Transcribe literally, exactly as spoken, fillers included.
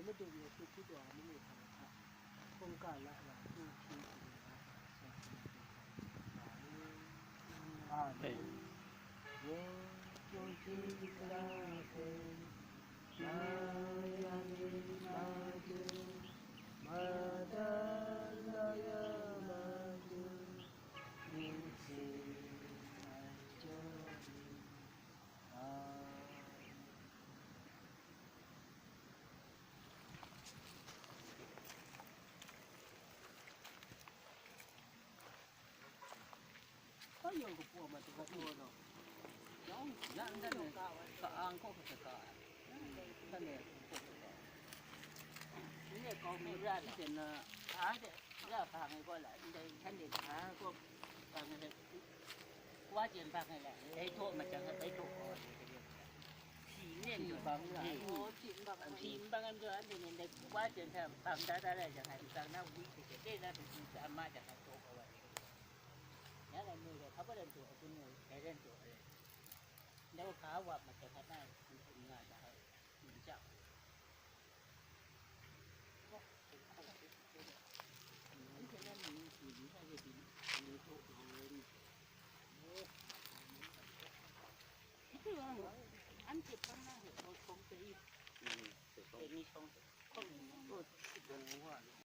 Madu Yesu Hkristu a mying hta hta hkungga la ra hku hpyi sharin la ai, sharin sharin nga ai. Amen. Amen. Chyeju hkra hpe, Maya ni madu, mada laya madu, ning hte ai jaw ni. Amen. Hpa yawng kapaw mat ga taw law. Yawng ya ndan e ka ang kaw hkra ka ai. Ndan e kaw hkra ka ai. Ni e kau mi ra la. Teng na, a de, ya hpa ngai kaw la, ndai hkan de hpa kaw hpa ngai de, wa jen hpa ngai la, dai htaw ma jang, dai htaw kaw ai de. Hpyi ne, hpyi bang la. Hpyi. Oh, hpyi bang. Hpyi bang am jo, an de ne, dai wa jen hta bang da da la jang, ai bang na wi de de, de na de, ama jang, ai htaw kaw ai de. Ya la nu de, hpa ba de tu, a kun nu, dai de tu, ai. Dai hpa wa ma jang, hpa na, nga da.